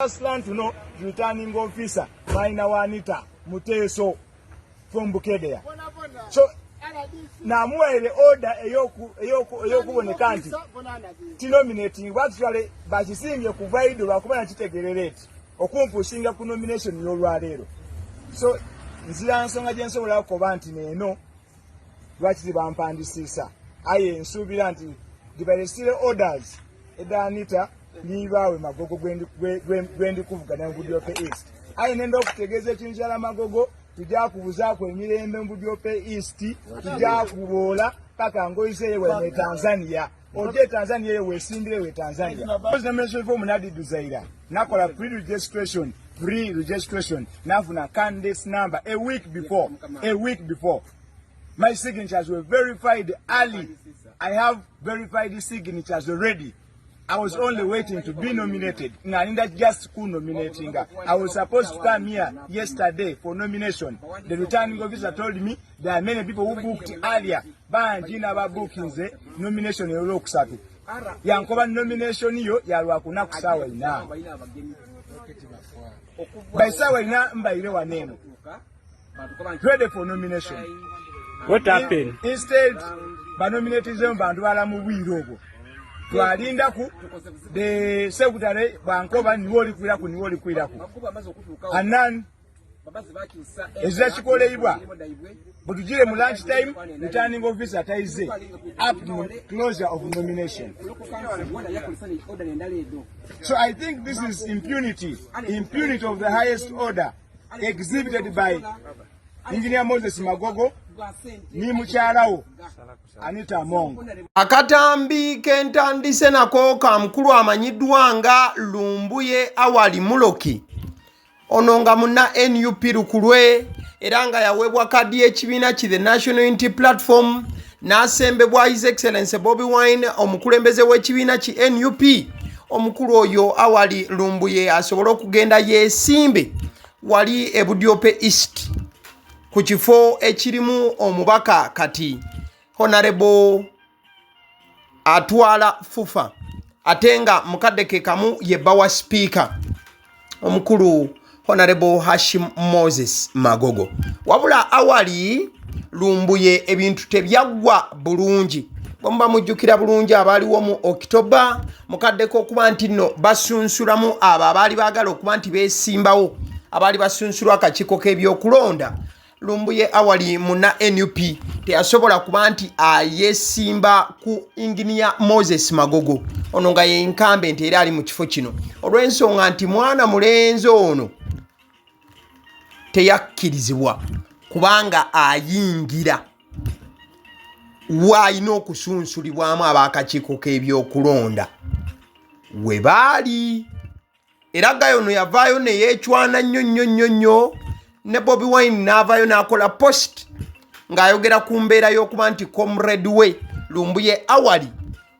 Just learn to know the returning officer, Maina Wanita Muteso from Bukedea. So namuwaire order ey'okuboneka nti tinominating actually bakisimbye kuva iddo lwakuba nakitegerera eti okumpushinga ku nomination y'olwaleero. So nzira nsonga gye nsobola kukoba nti neeno lwaki tibampandisiisa, aye nsuubira nti dibalesire orders eda Anita nibaawe Magogo gwendi kuvuganya mu Budiope East. Aye nenda okutegeeza ekintu kyala Magogo, tujja kubuzaako emirembe mu Budiope East, tujja kuboola paka ngoyiseeyo wene Tanzania. Ojje Tanzania eyo weesimbire we Tanzania. Nomination form nadiduzaira, nakola pre-registration, nafuna candidates number a week before, a week before. My signatures were verified early. I have verified signatures already. I was only waiting to be nominated. Ngalinda just ku nominating. I was supposed to come here yesterday for nomination. The returning officer told me there are many people who booked earlier. Bangi n'aba bookinze nomination ey'olwokusatu. Yankoba nomination yo ya lwakuna ku ssaawa 4. By ssaawa 4 mbaire wano eno, ready for nomination. What happened? Instead, banominatizemu bantu bala mu bwire obwo. Twalindaku the secretary bankoba niwe olikwiraku, niwe olikwiraku, and then ezira kikoleibwa bwetugire mu lunch time, returning officer taize up to closure of nomination. So I think this is impunity, impunity of the highest order exhibited by Engineer Moses Magogo ni mukyalawo Anita Among. Akatambi kentandise nako ka mukulu amanyiddwa nga Lumbuye Awali Muloki, ono nga munna NUP lukulwe era nga yaweebwa kadi y'ekibiina ki the National Unity Platform, n'asembebwa His Excellence Bobi Wine, omukulembeze w'ekibiina ki NUP. Omukulu oyo Awali Lumbuye asobole okugenda yeesimbe wali e Budiope East ku kifo ekirimu omubaka kati Honorable atwala FUFA, ate nga mukadde ke kamu ye bba wa sipiika omukulu Honorable Hashim Moses Magogo. Wabula Awali Lumbuye ebintu tebyaggwa bulungi. Bwe muba mujjukira bulungi abaaliwo mu Okitoba, mukaddeko okuba nti nno basunsulamu abo abaali baagala okuba nti beesimbawo, abaali basunsulwa akakiiko k'ebyokulonda, Lumbuye Awali muna NUP teyasobola kuba nti ayesimba ku Inginiya Moses Magogo, ono nga ye incumbent era ali mu kifo kino, olw'ensonga nti mwana mulenzi ono teyakkirizibwa kubanga ayingira waalina okusunsulibwamu ab'akakiiko k'ebyokulonda we baali. Era gayo ono yavaayo ne yeecwana nnyo nnyo nnyo nnyo ne Bobi Wine, n'avaayo n'akola post ng'ayogera ku mbeera y'okuba nti comrade we Lumbuye Awali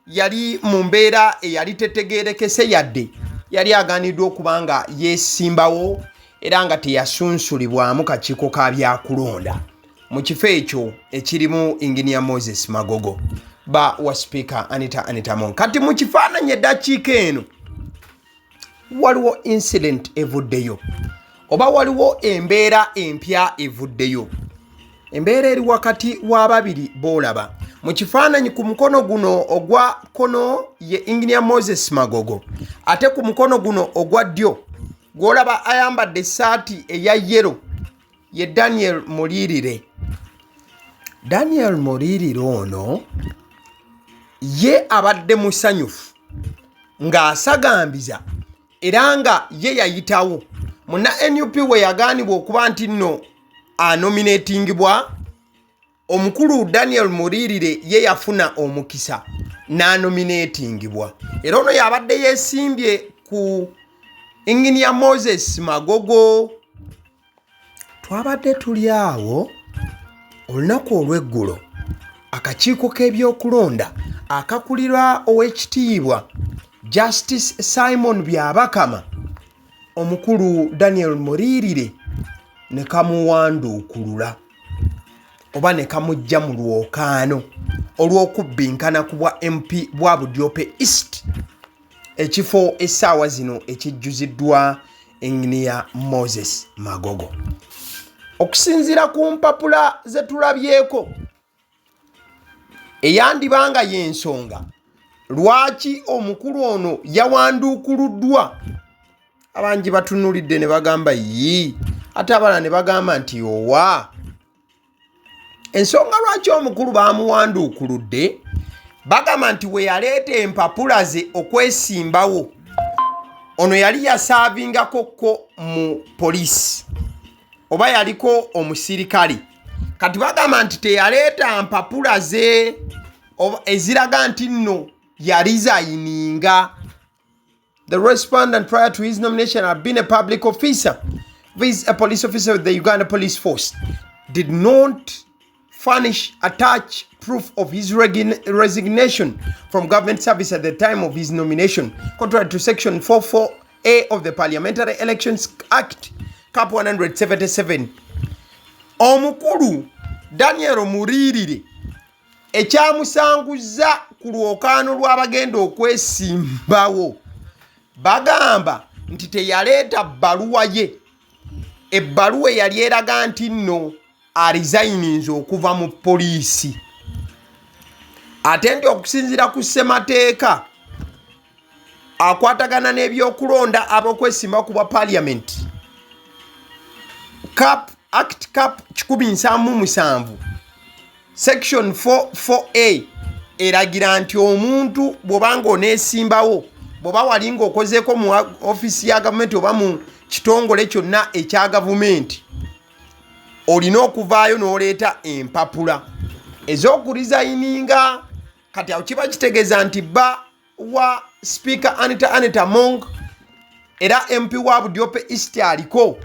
yali mu mbeera eyali tetegeerekese, yadde yali agaaniddwa okuba nga yeesimbawo era nga teyasunsulibwamu kakiiko ka byakulonda mu kifo ekyo ekirimu Inginiya Moses Magogo, ba wa sipiika Anita Among. Kati mu kifaananyi eddakiika eno waliwo incident evuddeyo, oba waliwo embeera empya evuddeyo, embeera eri wakati w'ababiri boolaba mu kifaananyi. Ku mukono guno ogwa kkono ye Inginiya Moses Magogo, ate ku mukono guno ogwa ddyo gw'olaba ayambadde essaati eya yellow ye Daniel Muliirire. Daniel Muliirire ono ye abadde musanyufu ng'asagambiza era nga ye yayitawo munna NUP we yagaanibwa okuba nti nno anominatingibwa. Omukulu Daniel Muliirire ye yafuna omukisa n'anominatingibwa, era ono yabadde yeesimbye ku Inginiya Moses Magogo. Twabadde tuli awo olunaku olw'eggulo, akakiiko k'ebyokulonda akakulirwa ow'ekitiibwa Justice Simon Byabakama, omukulu Daniel Muliirire ne kamuwanduukulula oba ne kamujja mu lwokaano olw'okubbinkana ku bwa MP bwa Budiope East. Ekifo essaawa zino ekijjuziddwa Engineer Moses Magogo. Okusinziira ku mpapula ze tulabyeko, eyandiba nga y'ensonga lwaki omukulu ono yawanduukuluddwa, abangi batunulidde ne bagamba yii, ate abalala ne bagamba nti owa. Ensonga lwaki omukulu baamuwanduukuludde, bagamba nti we yaleeta empapula ze okwesimbawo, ono yali yasaavingako ko mu poliisi oba yaliko omusirikale. Kati bagamba nti teyaleeta mpapula ze eziraga nti nno yalizayininga. The respondent prior to his nomination had been a public officer, viz a police officer with the Uganda Police Force, did not furnish attach proof of his resignation from government service at the time of his nomination, contrary to section 44A of the Parliamentary Elections Act, Cap 177. Omukulu Daniel Muririre ekyamusanguzza ku lwokaano lw'abagenda okwesimbawo, bagamba nti teyaleeta bbaluwa ye, ebbaluwa eyali eraga nti nno arizayininze okuva mu poliisi, ate nti okusinziira ku ssemateeka akwatagana n'ebyokulonda ab'okwesimba ku bwa parliament, Cap Act Cap 177 section 44A eragira nti omuntu bw'oba ng'oneesimbawo, bw'oba wali ng'okozeeko mu ofiisi ya gavumenti oba mu kitongole kyonna ekya gavumenti, olina okuvaayo n'oleeta empapula ez'okurizayininga. Kati awo kiba kitegeeza nti bba wa Sipiika Anita Annet Among era MP wa Budiope East aliko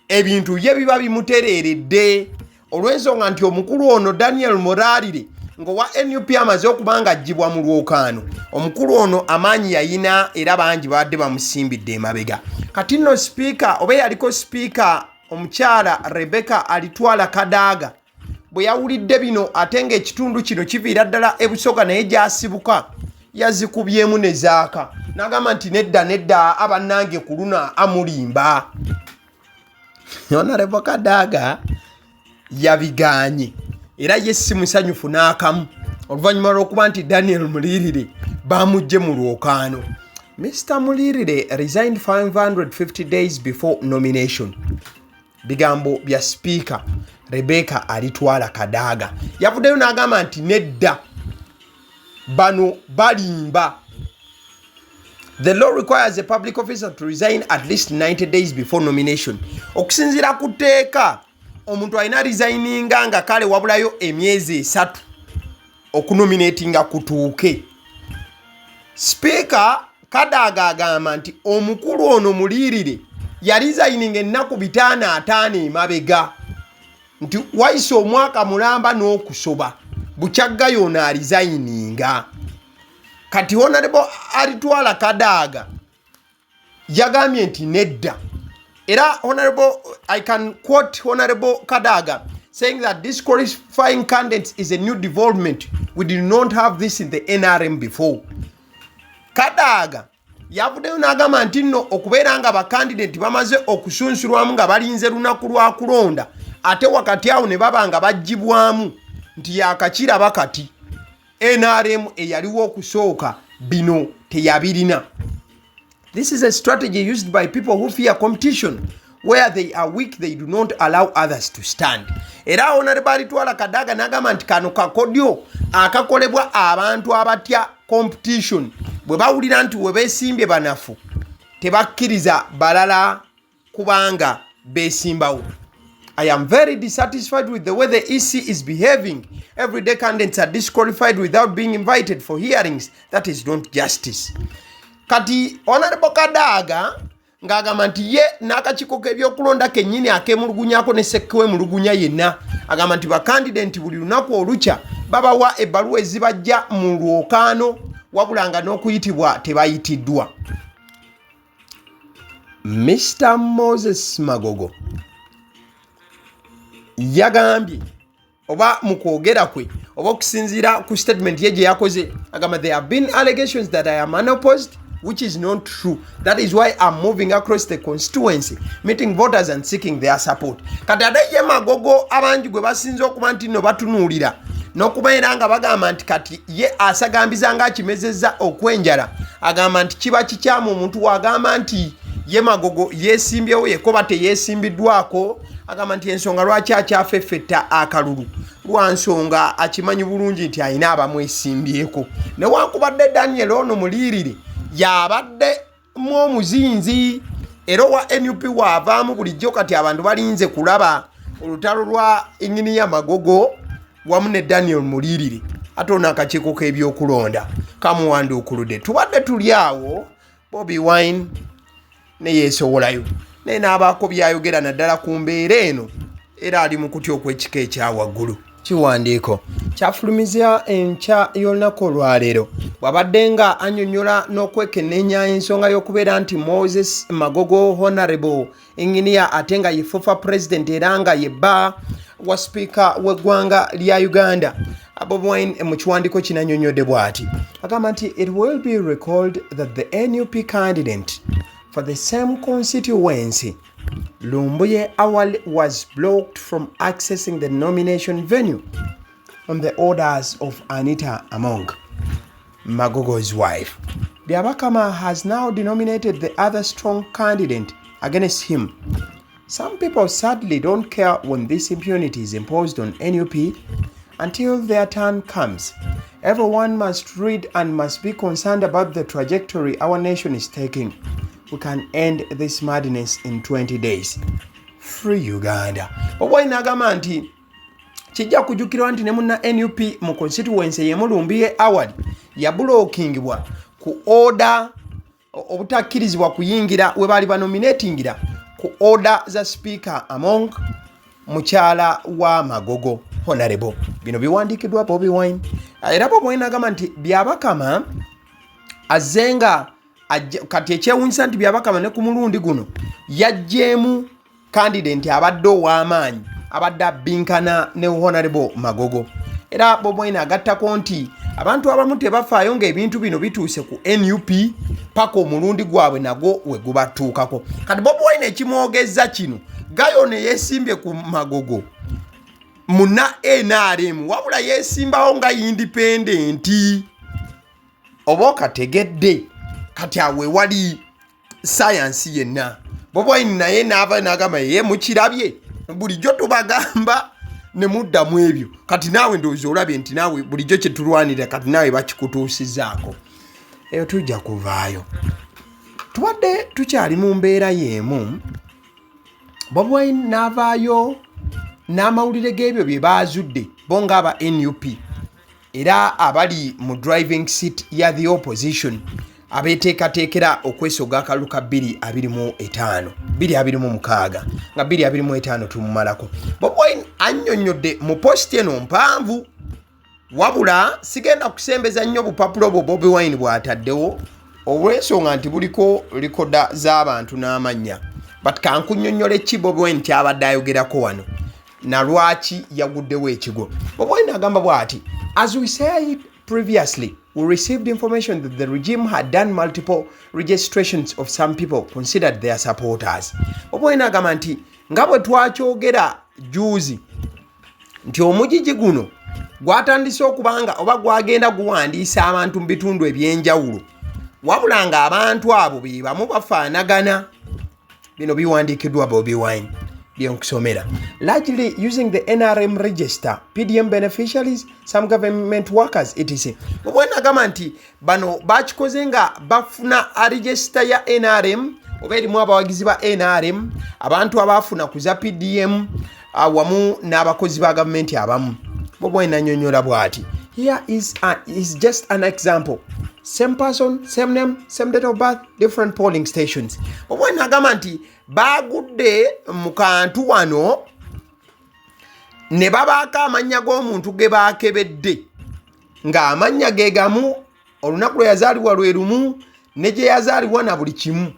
ebintu ye biba bimutereeredde, olw'ensonga nti omukulu ono Daniel Murarire ng'owa NUP amaze okuba nga aggyibwa mu lwokaano, omukulu ono amaanyi yayina era bangi babadde bamusimbidde emabega. Kati nno sipiika oba eyaliko sipiika omukyala Rebecca Alitwala Kadaga bwe yawulidde bino, ate ng'ekitundu kino kiviira ddala e Busoga naye gy'asibuka, yazikubyemu ne zaaka n'agamba nti nedda nedda, abannange ku luno amulimba. Honorable Kadaga yabigaanye era ye si musanyufu n'akamu oluvannyuma lw'okuba nti Daniel Mulirire bamuggye mu lwokaano. Mr Mulirire resigned 550 days before nomination. Bigambo bya Sipiika Rebecca Alitwala Kadaga. Yavuddeyo n'agamba nti nedda, bano balimba. The law requires a public officer to resign at least 90 days before nomination. Okusinziira ku tteeka, omuntu alina resigninga nga kale wabulayo emyezi 3 okunominatinga kutuuke. Sipiika Kadaga agamba nti omukulu ono Muliirire yalizayininga ennaku 550 emabega, nti wayise omwaka mulamba n'okusoba bukyagga yono alizayininga. Kati Honorable Alitwala Kadaga yagambye nti nedda, era Honorable, I can quote Honorable Kadaga saying that disqualifying candidates is a new development. We did not have this in the NRM before. Kadaga yavuddeyo n'agamba nti nno okubeera nga bakandidati bamaze okusunsulwamu nga balinze lunaku lwa kulonda, ate wakati awo ne baba nga baggyibwamu, nti yakakiraba kati NRM eyaliwo okusooka bino teyabirina. This is a strategy used by people who fear competition. Where they are weak, they do not allow others to stand. Era Honorable Alitwala Kadaga n'agamba nti kano kakodyo akakolebwa abantu abatya competition, bwe bawulira nti we beesimbye banafu tebakkiriza balala kubanga beesimbawo. I am very dissatisfied with the way the EC is behaving. Everyday candidates are disqualified without being invited for hearings. That is not justice. Kati Honorable Kadaga ng'agamba nti ye n'akakiiko k'ebyokulonda kennyini akemulugunyako ne sekewemulugunya yenna, agamba nti bakandidenti buli lunaku olukya babawa ebbaluwa ezibajja mu lwokaano, wabula nga n'okuyitibwa tebayitiddwa. Mr Moses Magogo yagambye oba mu kwogera kwe oba okusinziira ku statement ye gye yakoze, agamba there have been allegations that I am unopposed. which is not true. That is why I'm moving across the constituency, meeting voters and seeking their support. Kati ate ye Magogo abangi gwe basinze okuba nti nno batunuulira n'okubeera nga bagamba nti kati ye asagambiza nga akimezezza okwenjala, agamba nti kiba kikyamu omuntu wagamba nti ye Magogo yeesimbyewo yekko ba teyeesimbiddwako. Agamba nti ensonga lwaki akyafeffetta akalulu lwa nsonga akimanyi bulungi nti alina abamwesimbyeko, newankubadde Daniel ono Muliirire yabadde mu omuzinzi era owa NUP waavaamu bulijjo. Kati abantu balinze kulaba olutalo lwa Inginiya Magogo wamu ne Daniel Muliirire, ate ono akakiiko k'ebyokulonda kamuwanduukuludde. Tubadde tuli awo, Bobi Wine ne yeesowolayo naye n'abaako by'ayogera naddala ku mbeera eno, era ali mu kutya okw'ekika ekya waggulu. Kiwandiiko kyafulumiza enkya y'olunaku olwaleero bw'abadde nga annyonnyola n'okwekenneenya ensonga y'okubeera nti Moses Magogo, Honorable Engineer, ate nga ye FUFA President era nga ye bba wa sipiika w'eggwanga lya Uganda, Bobi Wine, mu kiwandiiko kino annyonnyodde bw'ati. Agamba nti it will be recalled that the NUP candidate for the same constituency, Lumbuye Awal, was blocked from accessing the nomination venue on the orders of Anita Among, Magogo's wife. Byabakama has now denominated the other strong candidate against him. Some people sadly don't care when this impunity is imposed on NUP until their turn comes. Everyone must read and must be concerned about the trajectory our nation is taking. We can end this madness in 20 days. Free Uganda. Bobi Wine agamba nti kijja kujjukirwa nti ne munna NUP mu constituency y'emu, Lumbuye Awali, yabulookingibwa ku order obutakkirizibwa kuyingira we baali banominatingira ku order za Sipiika Among, mukyala wa Magogo Honorable. Bino biwandiikiddwa Bobi Wine, era Bobi Wine agamba nti Byabakama azze nga kati ekyewunyisa nti Byabakama ne ku mulundi guno yaggyeemu candidate abadde ow'amaanyi, abadde abbinkana ne Honorable Magogo. Era Bobi Wine agattako nti abantu abamu tebafaayo ng'ebintu bino bituuse ku NUP paka omulundi gwabwe nagwo we gubatuukako. Kati Bobi Wine ekimwogeza kino, gayo ne yeesimbye ku Magogo muna NRM, wabula yeesimbawo nga independent, oba okategedde? Kati awo ewali sayansi yenna. Bobi Wine naye naava nagamba, ye mukirabye, bulijjo tubagamba ne muddamu ebyo. Kati naawe ndowooza olabye nti naawe bulijjo kyetulwanira, kati naawe bakikutuusizaako. Eyo tujja kuvaayo. Tubadde tukyali mu mbeera y'emu, Bobi Wine n'avaayo n'amawulire g'ebyo bye baazudde bo ng'aba NUP era abali mu driving seat ya the opposition, abeteekateekera okwesoga akalulu ka 2025, 2026, nga 2025 tumumalako. Bobi Wine annyonnyodde mu post eno mpanvu, wabula sigenda kusembeza nnyo bupapula obwo Bobi Wine bw'ataddewo olw'ensonga nti buliko likoda z'abantu n'amannya, but kankunnyonnyola ki Bobi Wine kyabadde ayogerako wano na lwaki yaguddewo ekigo. Bobi Wine agamba bw'ati: "As we said previously, we received information that the regime had done multiple registrations of some people considered their supporters." Bobi Wine agamba nti nga bwe twakyogera juzi nti omugigi guno gwatandise okubanga oba gwagenda guwandiisa abantu mu bitundu ebyenjawulo, wabula ng'abantu abo be bamu bafaanagana. Bino biwandiikiddwa Bobi Wine byenkusomera. "Largely using the NRM register, PDM beneficiaries, some government workers, etc." Bobi Wine agamba nti bano bakikoze nga bafuna register ya NRM oba erimu abawagizi ba NRM, abantu abaafuna ku za PDM, awamu n'abakozi ba gavumenti abamu. Bobi Wine annyonnyola bw'ati: "Here is just an example: same person, same name, same date of birth, different polling stations." Bobi Wine agamba nti baagudde mu kantu wano ne babaako amannya g'omuntu ge baakebedde ng'amannya ge gamu, olunaku lwe yazaalibwa lwe lumu, ne gye yazaalibwa na buli kimu,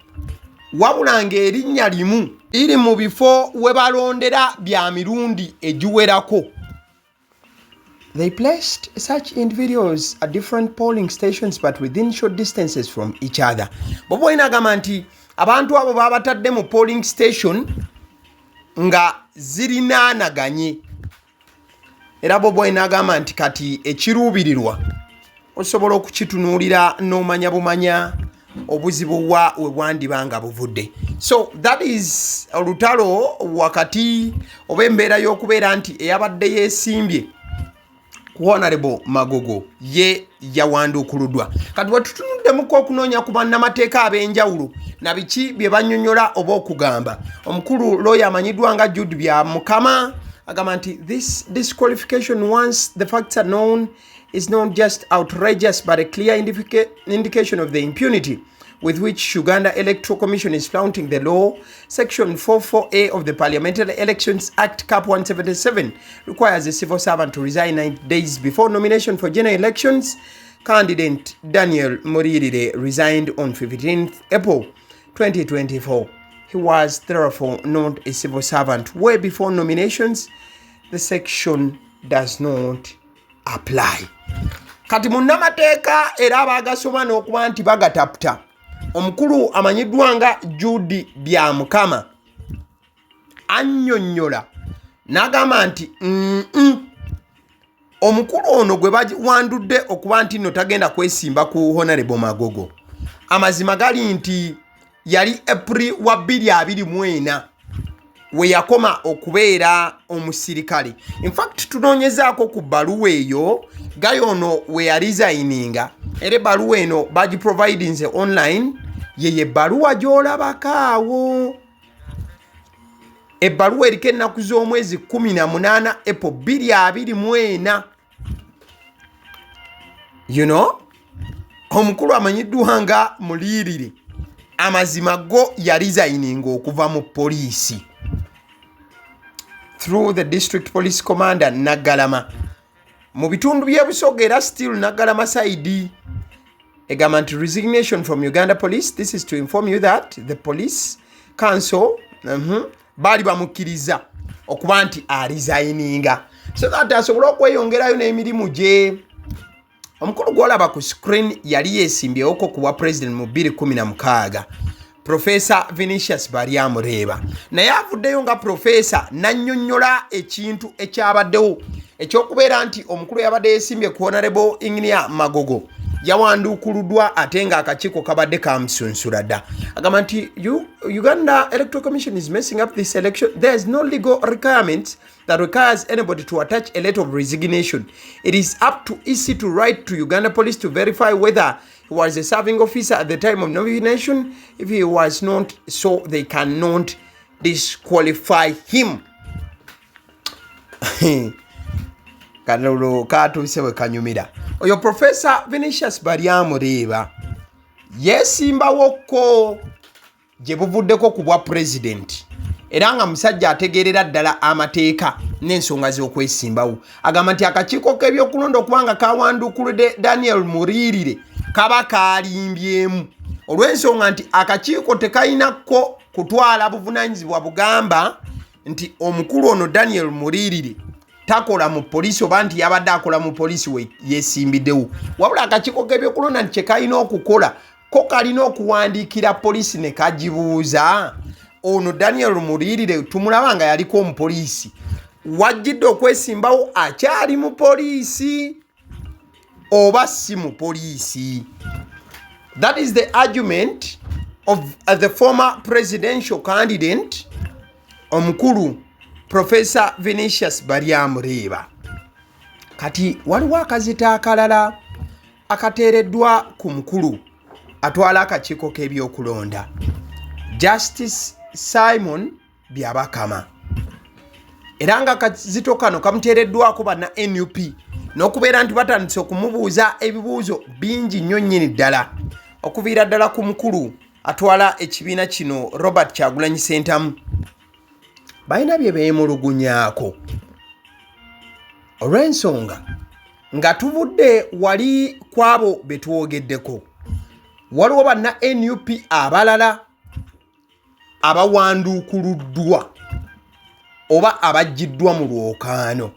wabula ng'erinnya limu liri mu bifo we balondera bya mirundi egiwerako. They placed such individuals at different polling stations but within short distances from each other. Bobi Wine agamba nti abantu abo babatadde mu polling station nga zirinaanaganye era Bobi Wine agamba nti kati ekiruubirirwa osobola okukitunuulira n'omanya bumanya obuzibu wa we bwandiba nga buvudde. So that is olutalo wakati oba embeera y'okubeera nti eyabadde yeesimbye ku Honorable Magogo ye yawanduukuluddwa. Kati wetutunuddemuko okunoonya ku bannamateeka ab'enjawulo na biki bye bannyonnyola oba okugamba. Omukulu looya amanyiddwa nga Jude Byamukama agamba nti this disqualification, once the facts are known, is not just outrageous but a clear indication of the impunity with which Uganda Electoral Commission is flaunting the law. Section 44A of the Parliamentary Elections Act, Cap 177, requires a civil servant to resign 9 days before nomination for general elections. Candidate Daniel Muriirire resigned on 15th April 2024. He was therefore not a civil servant. Way before nominations, the section does not apply. Kati munnamateeka era abagasoma n'okuba nti bagataputa, omukulu amanyiddwa nga Jude Byamukama annyonnyola n'agamba nti omukulu ono gwe bawandudde okuba nti nno tagenda kwesimba ku Honorable Magogo, amazima gali nti yali April wa 2024 we yakoma okubeera omusirikale. Infact tunoonyezaako ku bbaluwa eyo gayo ono we yaresigninga, era ebbaluwa eno bagiprovidinze online. Yeye ebbaluwa gy'olabako awo, ebbaluwa eriko ennaku z'omwezi 18 April 2024. Omukulu amanyiddwa nga Muliirire amazima go yaresigninga okuva mu poliisi through the district police commander Naggalama mu bitundu by'e Busoga, era still Naggalama side. Egamba nti resignation from Uganda Police. This is to inform you that the police council baali bamukkiriza okuba nti aresigninga so that asobole okweyongerayo n'emirimu gye. Omukulu gwolaba ku screen yali yeesimbyewo ku bwa president mu 2016, Profesa Vinicius Baryamureeba, naye avuddeyo nga profesa nannyonnyola ekintu ekyabaddewo ekyokubeera nti omukulu yabadde yeesimbye ku Honorable Engineer Magogo yawanduukuluddwa ate ng'akakiiko kabadde kamusunsula dda. Agamba nti Uganda Electoral Commission is messing up this election. There is no legal requirement that requires anybody to attach a letter of resignation. It is up to EC to write to Uganda Police to verify whether he was a serving officer at the time of nomination. If he was not, so they cannot disqualify him. Kalolo katuuse bwe kanyumira. Oyo Profesa Vinicius Baryamureeba yeesimbawokko gye buvuddeko ku bwa pulezidenti, era nga musajja ategeerera ddala amateeka n'ensonga z'okwesimbawo. Agamba nti akakiiko k'ebyokulonda okuba nga kawandukuludde Daniel Muriirire kaba kalimbyemu, olw'ensonga nti akakiiko tekalinako kutwala buvunaanyizibwa bugamba nti omukulu ono Daniel Muriirire takola mu poliisi oba nti yabadde akola mu poliisi we yesimbiddewo. Wabula akakiiko k'ebyokulonda nti kye kalina okukola, ko kalina okuwandiikira poliisi ne kagibuuza, ono Daniel Muriirire tumulaba nga yaliko omupoliisi, wajjidde okwesimbawo akyali mu poliisi oba si mu poliisi? That is the argument of the former presidential candidate, omukulu Professor Vinicius Baryamureeba. Kati waliwo akazito akalala akateereddwa ku mukulu atwala akakiiko k'ebyokulonda, Justice Simon Byabakama, era nga akazito kano kamuteereddwako banna NUP n'okubeera nti batandise okumubuuza ebibuuzo bingi nnyo nnyini ddala, okuviira ddala ku mukulu atwala ekibiina kino, Robert Kyagulanyi Sentamu. Balina bye beemulugunyaako olw'ensonga nga tuvudde wali ku abo be twogeddeko, waliwo banna NUP abalala abawanduukuluddwa oba abaggiddwa mu lwokaano.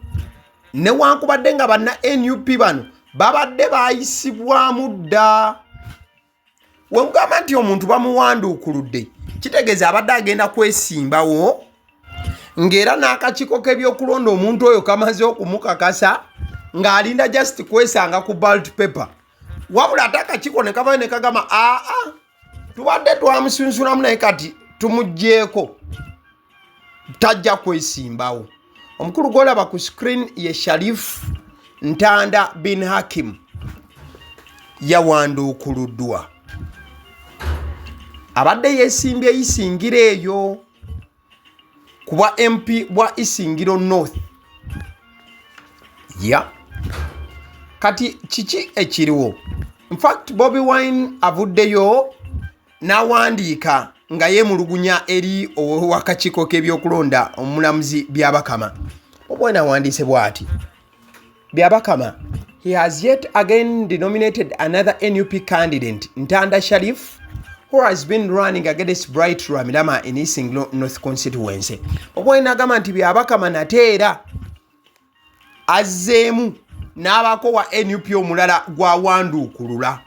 Newankubadde nga banna NUP bano babadde baayisibwamu dda. Wemugamba nti omuntu bamuwanduukuludde, kitegeeza abadde agenda kwesimbawo, ng'era n'akakiiko k'ebyokulonda omuntu oyo kamaze okumukakasa, ng'alinda just kwesanga ku ballot paper. Wabula ate akakiiko ne kavayo ne kagamba, aa, tubadde twamusunsulamu, naye kati tumuggyeeko, tajja kwesimbawo. Omukulu gwolaba ku screen ye Sharif Ntanda bin Hakim, yawanduukuluddwa. Abadde yeesimbye Isingiro eyo ku bwa MP bwa Isingiro North. Ya kati kiki ekiriwo? Infact, Bobi Wine avuddeyo n'awandiika nga yeemulugunya eri ow'akakiiko k'ebyokulonda, omulamuzi Byabakama. Bobi Wine awandiise bw'ati: "Byabakama, he has yet again denominated another NUP candidate, Ntanda Sharif, who has been running against Bright Rwamirama in Isingiro North constituency." Bobi Wine agamba nti Byabakama nate era azzeemu n'abaako wa NUP omulala gwawanduukulula.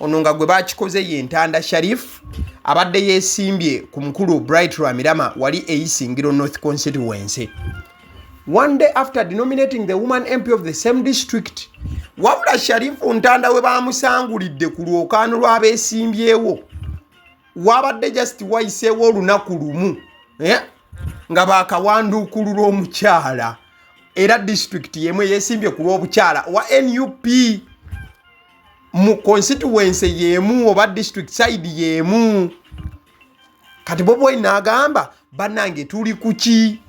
Ono nga gwe bakikoze ye Ntanda Sharif, abadde yeesimbye ku mukulu Bright Rwamirama wali e Isingiro North constituency, one day after denominating the woman MP of the same district. Wabula Sharifu Ntanda we bamusangulidde ku lwokaano lw'abeesimbyewo, wabadde just wayiseewo olunaku lumu, eh? Nga bakawanduukulula omukyala, era disitulikiti yemu eyeesimbye ku lw'obukyala wa NUP mu constituency yemu oba district side yemu. Kati Bobi Wine n'agamba, bannange, tuli ku ki?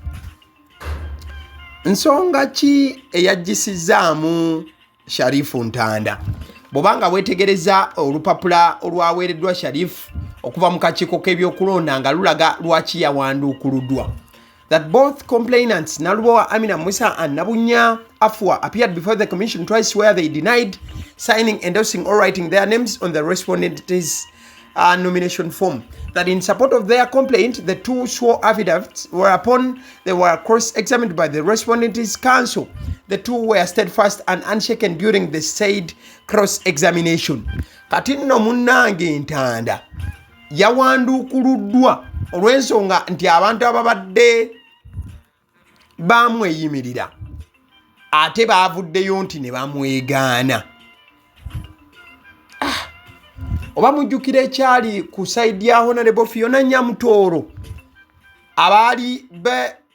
Nsonga ki eyaggisizaamu Sharifu Ntanda? Bw'obanga weetegereza olupapula olwaweereddwa Sharifu okuva mu kakiiko k'ebyokulonda nga lulaga lwaki yawanduukuluddwa, that both complainants, Nalubowa Amina Musa and Nabunya Afua, appeared before the commission twice, where they denied signing, endorsing or writing their names on the respondents' nomination form. That in support of their complaint, the two swore affidavits, whereupon they were cross-examined by the respondents' counsel. The two were steadfast and unshaken during the said cross-examination. Kati nno munnange, Ntanda yawanduukuluddwa olw'ensonga nti abantu ababadde bamweyimirira ate baavuddeyo nti ne bamwegaana. Ah, oba mujjukira ekyali ku side ya Honorable Fiona Nyamutooro, abaali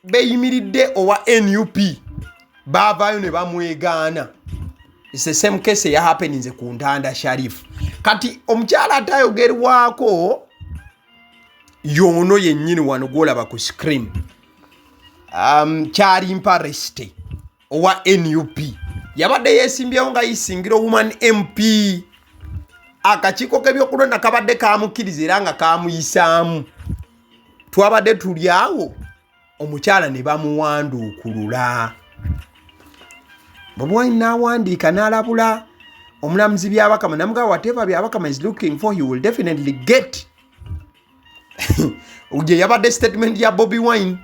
beeyimiridde owa NUP baavaayo ne bamwegaana. It's the same case eyahappeninze ku Ntanda Sharif. Kati omukyala atayogerwako yoono yennyini wano gwolaba ku screen, Kyalimpa Resty owa NUP, yabadde yeesimbyewo nga Isingiro woman MP. Akakiiko k'ebyokulonda kabadde kamukkiriza era nga kamuyisaamu. Twabadde tuli awo, omukyala ne bamuwanduukulula. Bobi Wine n'awandiika n'alabula omulamuzi Byabakama, namugamba, "Whatever Byabakama is looking for, he will definitely get." Gye yabadde statement ya Bobi Wine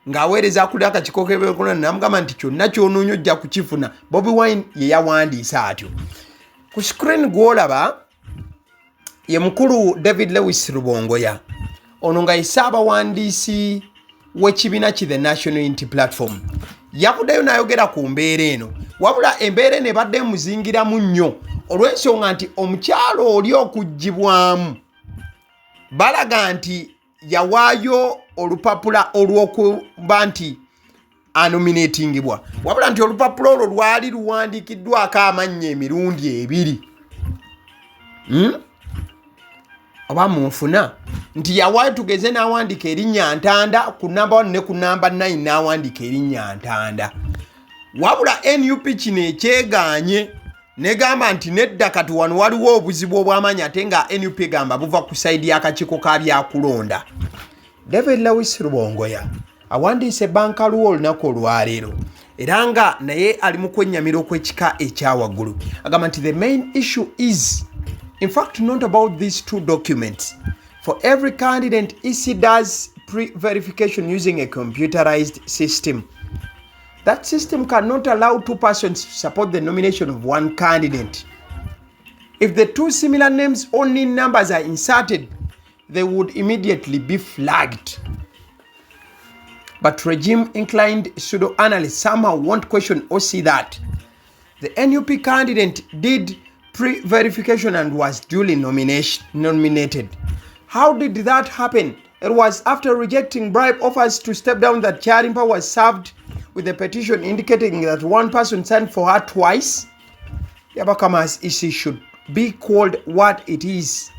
ng'aweereza akulira akakiiko k'ebyokulonda, namugamba nti kyonna kyonoonya ojja kukifuna. Bobi Wine ye yawandiise atyo. Ku screen gw'olaba ye mukulu David Lewis Rubongoya, ono nga ye ssaabawandiisi w'ekibiina ki the National Unity Platform. Yavuddeyo n'ayogera ku mbeera eno. Wabula embeera eno ebadde emuzingiramu nnyo olw'ensonga nti omukyalo oli okuggyibwamu, balaga nti yawaayo olupapula olw'okuba nti anominatingibwa, wabula nti olupapula olwo lwali luwandiikiddwako amannya emirundi ebiri. Oba munfuna nti yawaayo, tugeze, n'awandiika erinnya Ntanda ku namba 1 ne ku namba 9 n'awandiika erinnya Ntanda. Wabula NUP kino ekyegaanye, negamba nti nedda, kati wano waliwo obuzibu obw'amaanyi, ate nga NUP egamba buva ku side y'akakiiko ka byakulonda. David Lewis Rubongoya awandiise ebbankaluwa olunaku olwaleero, era nga naye ali mu kwennyamira okw'ekika ekyawaggulu. Agamba nti the main issue is in fact not about these two documents. For every candidate, EC does pre-verification using a computerized system. That system cannot allow two persons to support the nomination of one candidate. If the two similar names only numbers are inserted, they would immediately be flagged. But regime-inclined pseudo-analysts somehow won't question or see that. The NUP candidate did pre-verification and was duly nominated. How did that happen? It was after rejecting bribe offers to step down that Kyalimpa was served with a petition indicating that one person signed for her twice. Byabakama's issue should be called what it is: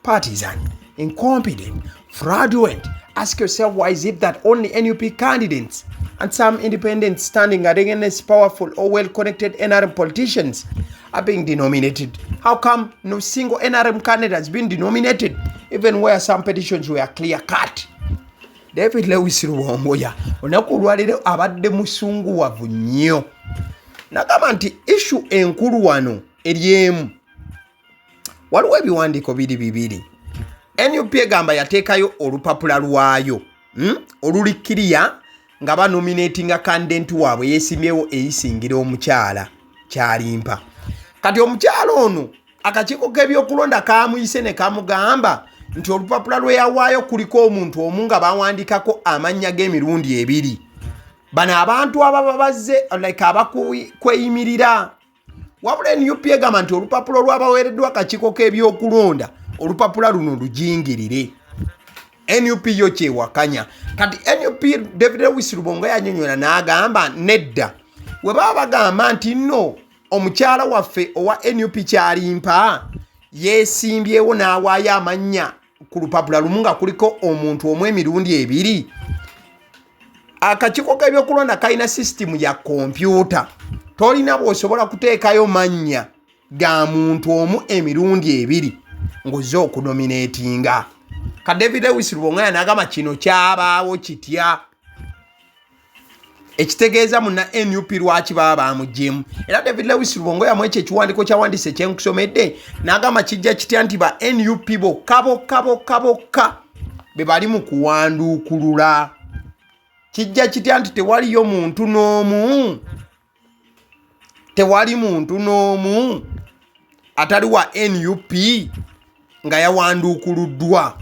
partisan, incompetent, fraudulent. Ask yourself, why is it that only NUP candidates and some independents standing against powerful or well-connected NRM politicians are being denominated? How come no single NRM candidate has been denominated, even where some petitions were clear-cut? David Lewis Rubongoya olunaku olwaleero abadde musunguwavu nnyo, nagamba nti issue enkulu wano eri emu. Waliwo ebiwandiiko biri bibiri. NUP egamba yateekayo olupapula lwayo, Oluli clear nga banominatinga candidate waabwe yeesimbyewo eyisingira omukyala Kyalimpa. Kati omukyala ono akakiiko k'ebyokulonda kamuyise ne kamugamba nti olupapula lwe yawaayo kuliko omuntu omu nga bawandiikako amannya g'emirundi ebiri. Bano abantu ababa bazze like abakweyimirira. Wabula NUP egamba nti olupapula olwabaweereddwa akakiiko k'ebyokulonda, olupapula luno lujingirire. NUP yo kyewakanya. Kati NUP, David Lewis Rubongoya yanyonyola n'agamba nedda, we baba bagamba nti nno omukyala waffe owa NUP Kyalimpa yeesimbyewo n'awaayo amannya ku lupapula lumu nga kuliko omuntu omu emirundi ebiri, akakiiko k'ebyokulonda kalina sisitimu ya kompyuta, tolina bw'osobola kuteekayo mannya ga muntu omu emirundi ebiri ng'ozze okunominatinga. Ka David Lewis Rubongoya n'agamba kino kyabaawo kitya, ekitegeeza muna NUP lwaki baba bamugyemu. Era David Lewis Rubongoya mu ekyo ekiwandiiko kyawandiise kyenkusomedde n'agamba kijja kitya nti ba NUP bokka bokka bokka bokka be bali mu kuwanduukulula? Kijja kitya nti tewaliyo muntu n'omu, tewali muntu n'omu atali wa NUP nga yawanduukuluddwa?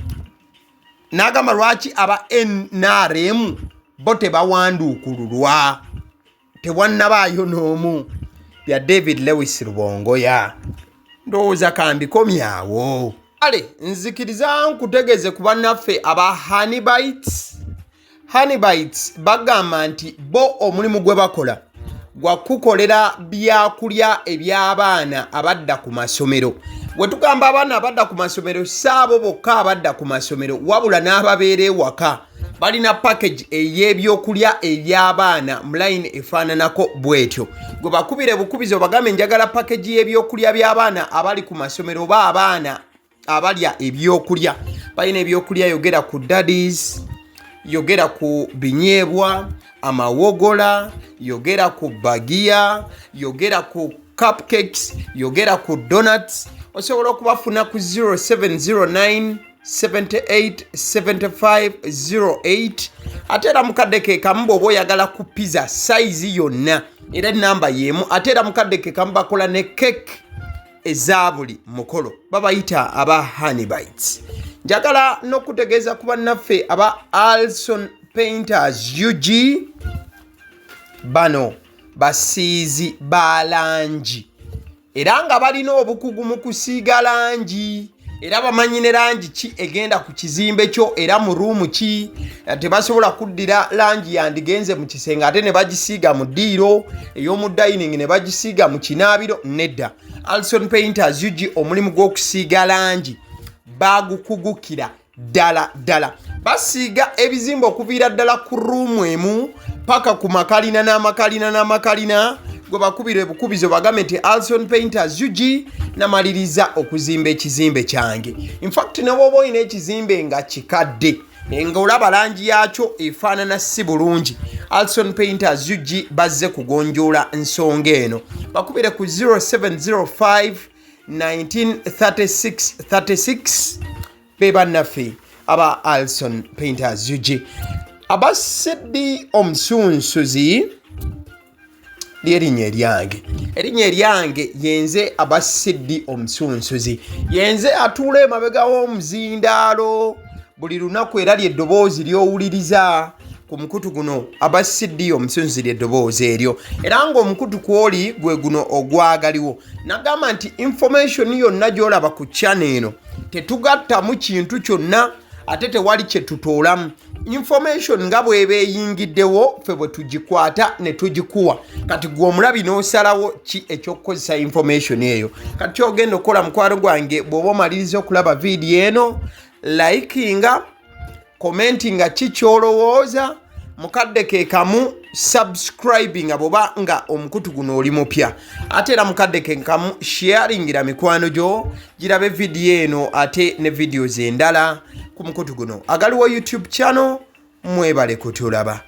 N'agamba lwaki aba NRM bo tebawanduukululwa, tewannabaayo n'omu? Bya David Lewis Rubongoya. Ndowooza kambikomyawo. Kale nzikiriza nkutegeeze ku bannaffe aba Honeybites. Honeybites bagamba nti bo omulimu gwe bakola gwa kukolera byakulya eby'abaana abadda ku masomero. Bwe tugamba abaana abadda ku masomero, si abo bokka abadda ku masomero, wabula n'ababeera ewaka. Balina package ey'ebyokulya eby'abaana mu line efaananako bw'etyo. Gwe bakubire bukubizi obagambe njagala package y'ebyokulya by'abaana abali ku masomero oba abaana abalya ebyokulya. Balina ebyokulya, yogera ku daddies, yogera ku binyeebwa, amawogola, yogera ku bagiya, yogera ku cupcakes, yogera ku donuts. Osobola okubafuna ku 0709 78 75 08. Ate era mukadde ke kamu bw'oba oyagala ku pizza size yonna, era enamba y'emu. Ate era mukadde ke kamu bakola ne cake eza buli mukolo. Babayita aba Honeybites. Njagala n'okutegeeza ku bannaffe aba Alson Painters UG. Bano basiizi ba langi era nga balina obukugu mu kusiiga langi, era bamanyi ne langi ki egenda ku kizimbe kyo era mu room ki. Tebasobola kuddira langi yandigenze mu kisenge ate ne bagisiiga mu ddiiro, ey'omu dining ne bagisiiga mu kinaabiro. Nedda, Alson Painters UG omulimu gw'okusiiga langi bagukugukira ddala ddala. Basiiga ebizimbe okuviira ddala ku room emu paka ku makalina n'amakalina n'amakalina. Gwe bakubira ebukubizo bagambe nti Alson Painters UG namaliriza okuzimba ekizimbe kyange. Infact ne bw'oba olina ekizimbe nga kikadde nga olaba langi yakyo efaanana si bulungi, Alson Painters UG bazze kugonjoola nsonga eno. Bakubire ku 0705 1936 36. Be bannaffe aba Alson Painters UG. Aba CD omusunsuzi Lyerinnya eryange, erinnya eryange yenze Abasiddi Omusunsuzi, yenze atuula emabega w'omuzindaalo buli lunaku, era lyeddoboozi ly'owuliriza ku mukutu guno Abasiddi Omusunsuzi, lyeddoboozi eryo, era ng'omukutu kwoli gwe guno ogwagaliwo. Nagamba nti information yonna gy'olaba ku channel eno tetugattamu kintu kyonna, ate tewali kye tutoolamu. Information nga bw'eba eyingiddewo, ffe bwe tugikwata ne tugikuwa. Kati gwe omulabi n'osalawo ki ekyokukozesa information eyo. Kati kyogenda okukola, mukwano gwange, bw'oba omaliriza okulaba vidiyo eno, likinga, commentinga ki kyolowooza, mukadde ke kamu subscribinga bwoba nga omukutu guno oli mupya, ate era mukadde ke kamu sharingira mikwano gyo girabe vidiyo eno ate ne videos endala ku mukutu guno agaliwo YouTube channel. Mwebale kutulaba.